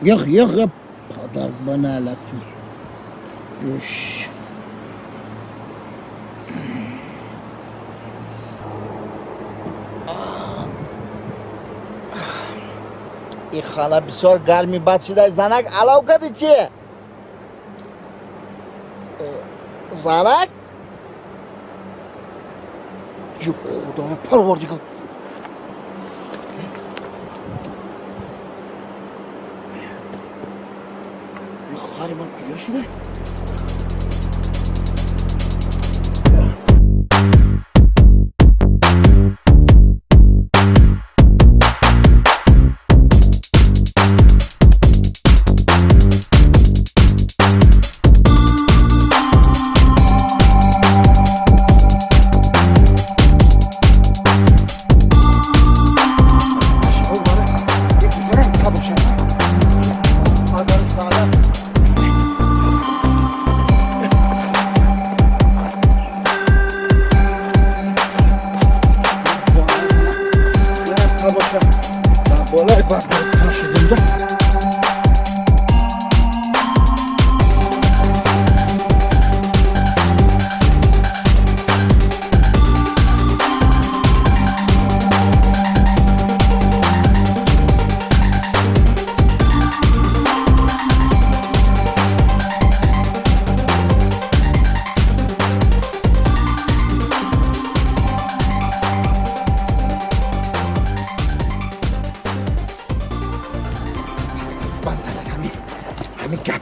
Йох, йох, падар баналату. Юш. И хана бисёр гарми бад шида. Занак алав кади чи? Занак? Ё Худо, Парвардигор. Хари ман куҷо шуда?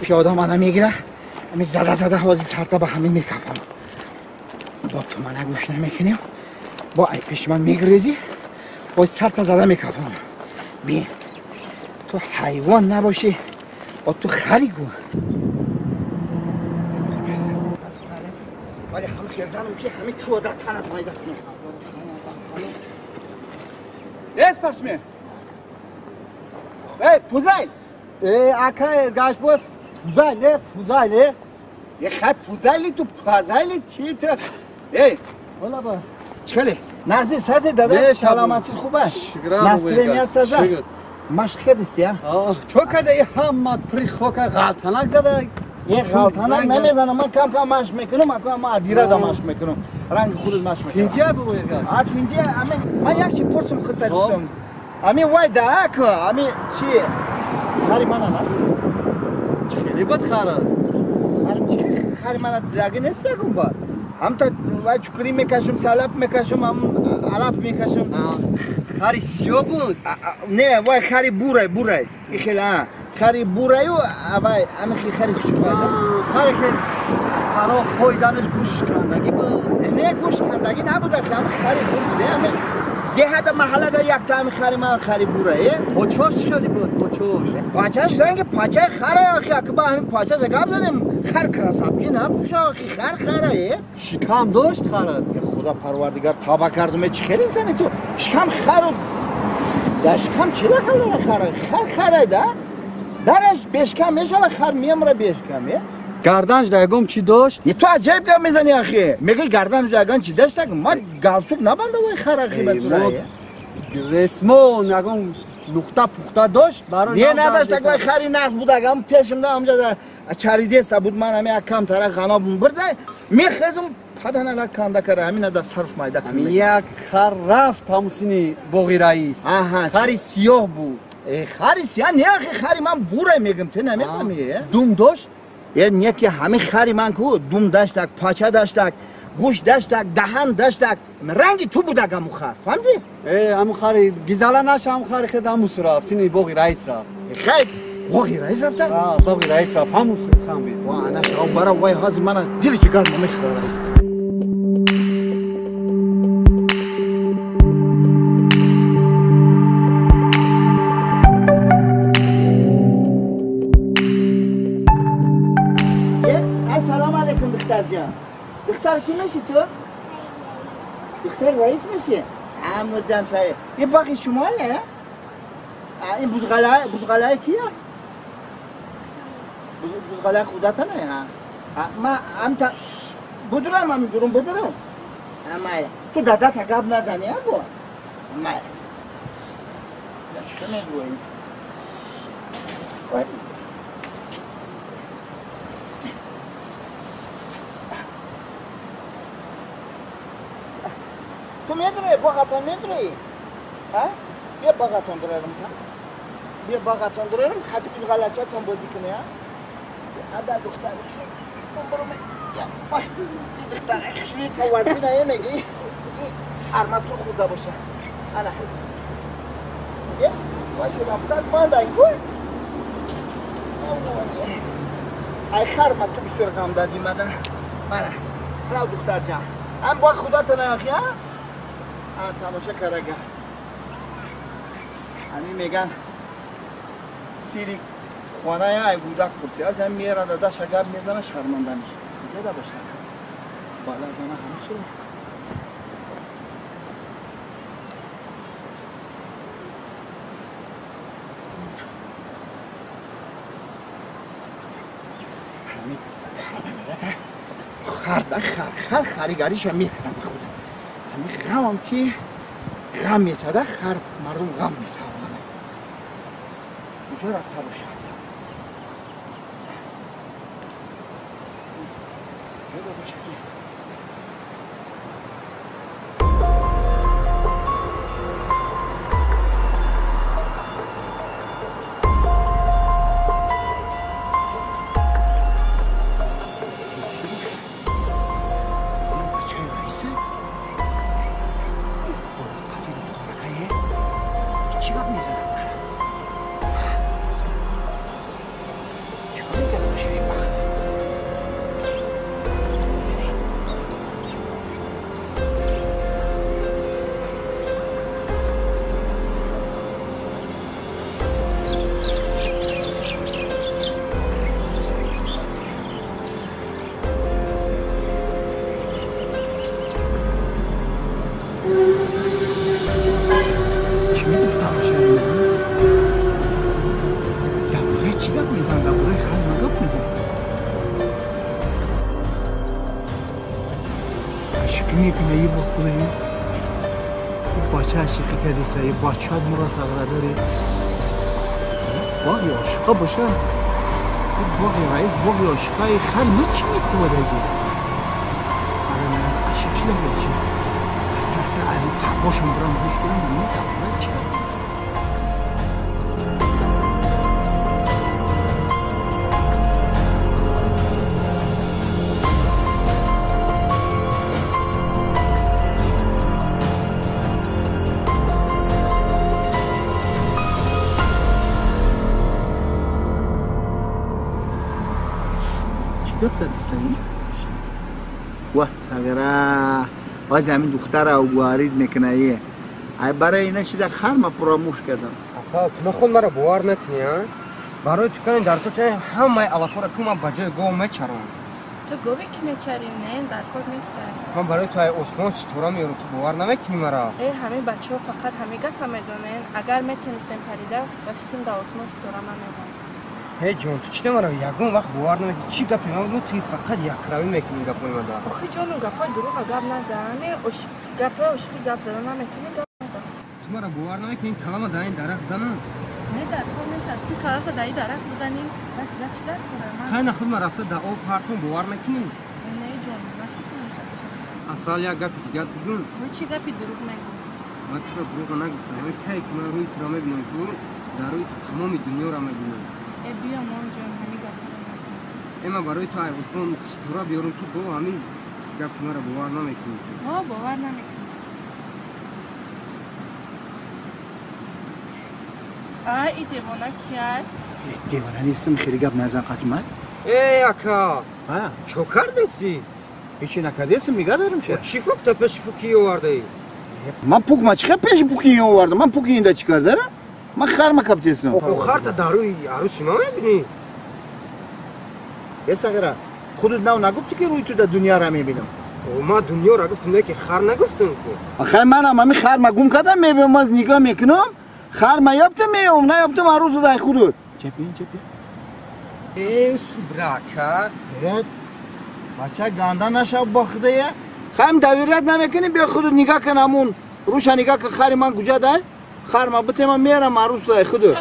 Пиёда мана мегира, ами зада зада ҳозир сарта ба ҳамин мекафам. Бо ту мана гӯш намекунем, бо ай пеши ман мегрезӣ, ҳозир сарта зада мекафам. Бин, ту ҳайвон набошӣ, бо ту хари гӯ. Вале ҳам хезанам ки ҳами чӯда танат майда кунам. Э, спортсмен! Эй, Пузайл! Э, акай, гашбой Фузайл, э, Фузайл, э? Е, хай Фузайли ту Пазайли чи ту? Эй, ола ба. Чхеле, нағзи сазе дада, саломатит хуб аст? Настроение саза? Машқ кардисти, а? Чо када и ҳамат при хока ғалтанак зада? Е, ғалтанак намезанам, ман кам-кам машқ мекунам, ака ман адирада машқ мекунам. Ранги худат машқ мекунам. Тинҷа бигӯ. А, тинҷа, ами ман як чи пурсум худта гуфтам. Ами вай да, ака, ами чи хари мана надорӣ? Хеле бад хара. Харим чи хари мана заги нест ягон бар. Ҳамта вай чукурӣ мекашам, салап мекашам, ҳам алап мекашам. Хари сиё буд? Не, вай хари бурай, бурай. И хеле, а. Хари бураю, а вай ами хари хушбайда. Харе ки харо хойданаш гӯш кандагӣ буд. Не, гӯш кандагӣ набуда, ҳам хари бур буд, ами деҳада маҳаллада якта ами хари ман хари бурай. Почош хеле буд, почош. Пачаш ранги пачаи хара ахи, аки ба ҳамин пачаша гап задем, хар красавки напуша ахи, хар хара, э? Шикам дошт харат? Худо парвардигар таба кардум, э, чӣ хеле зани ту? Шикам хару да шикам чӣ дахл дора хара? Хар харай да? Дараш бешкам мешава, хар мемра бешкам, э? Гарданш да ягон чӣ дошт? Е, ту аҷаб гап мезани ахи. Мегӯи гарданш да ягон чӣ дошт, ма галсук набанда вай хар ахи ба тура, э? Ресмон ягон нуқта пухта дошт барои не надошт, вай хари нағз буд, агам пешимда ҳамҷа чаридеста буд, ман ҳами якам тара ғаноб бурда мехезум паданала канда кара, ҳамина да саруш майда кунам. Як хар рафт ҳамусини боғи раис. Хари сиёҳ буд. Э, хари сиёҳ не ахи, хари ман бурай мегум, ту намефаҳмӣ, э? Дум дошт? Е, не ки ҳами хари ман ку дум даштак, пача даштак, гӯш даштак, даҳан даштак, ранги ту будак ҳаму хар, фаҳмидӣ? Э, ҳаму хари гизала наша, ҳаму хари хед ҳамус рафт, сини боғи раис рафт. Хай, боғи раис рафта? А, боғи раис рафт, ҳамус хамбид. Ва ана шав бара, вай ҳозир мана дили ҷигар мехӯра раис. دختر کی میشی تو؟ دختر رئیس میشی؟ عمودم سایه. یه باقی شماله؟ این بزغلای کیه؟ بزغلای خودتنه ها؟ ما امتا بدرم هم درم بدرم. اما تو دادا تا گپ نزنی ها بو. اما چه میگویی؟ تو میدونی باغتان میدونی؟ ها؟ بیا باغتان درارم تا. بیا باغتان درارم خطی بزغلچاتون بازی کنی ها؟ ادا دختر خوشگل برو یا وای دختر خوشگل تو وزن نمیگی این ارماتور خورده باشه. انا بیا وای شدم داد ماندای کن. ای خر ما تو بسیار غم دادی مدن. مانا رو دختر جان. هم با خدا تناخی ها؟ تماشا کرده. همین میگن سیری خانه ای بودک پرسی از هم میره داداش گپ میزنه شرمنده میشه. کجا دا باشه؟ بالا زنه همون سر. همین خر خر خر خریگریش هم میکنم به خودم. همین غمم تی غم میتاده خر مردم غم میتاده. کجا رفته باشه؟ کجا باشه که؟ بچه مرا صغره داری باقی عاشقه باشه باقی رئیس باقی عاشقه خر چی میکنه دیگه آره من عاشق شده بچه اصلا اصلا علی پاپاشم برام گوش کنم نمیتونم چی گپ زدی؟ واه صغیره باز همین دختر رو وارد میکنه ای برای اینا چیز خر ما پراموش کردم. آخه تو خود مرا باور نکنی ها؟ برای تو کنی در کوچه همه علفا را که من به جای گاو میچرم. تو گاوی که میچری نه در کار نیست. من برای تو ای آسمان ستاره میارم تو باور نمیکنی مرا. ای همه بچه ها فقط همه گپ میدونن اگر میتونستم پریده و فکرم در آسمان ستاره من میدونم. هی جون تو چی نمارا یگون وقت باور نمیکنی چی گپی من توی فقط یک روی میکنی گپای من دار. آخه جانم گپای دروغ گپ نزن گپای عشقی گپ زدن نمیتونی گپ نزن. تو مرا باور نمیکنی کلمه در این درخت زنم. نه در کار نیست تو کلمه در این درخت بزنی بعد چی در کاره من. خیلی خود من رفته در آب پرتون باور نکنی. نه جان نکنی. اصلا یک گپی دیگه بگم. چی گپی دروغ میگم؟ من تو را دروغ نگفتم. همین کی که من روی تو را میبینم در روی تو تمام دنیا را میبینم. بیا مان جان همین گپ ای من برای تو ای عثمان ستاره بیارم تو با همین گپ مرا باور نمیکنی. ها باور نمیکنی. ای دیوانه کیه؟ دیوانه نیستم خیلی گپ نزن قطعی من. ای اکا چو کردیسی؟ هیچی نکردیسم میگه دارم چه؟ چی فوک تا پیش فوکی آورده ای؟ من پوک ما چه پیش پوکی آوردم؟ من پوکی اینده چیکار دارم؟ من خر ما کپتیسم. او خر تا داروی عروسی ما میبینی؟ یه صغیره خودت نو نگفتی که روی تو در دنیا را میبینم. او ما دنیا را گفتم نه که خر نگفتم کو. آخه منم همین خر ما گم کردم میبینم از نگاه میکنم خر ما یافتم میام نیافتم عروس دای خودت. چپی چپی. ای سبراکا. بچه گنده نشو با خدایه. خیم دویرت نمیکنی بیا خودت نگاه کن همون روش نگاه کن خر من کجا ده؟ خر ما بتیم میرم عروس دای خودت.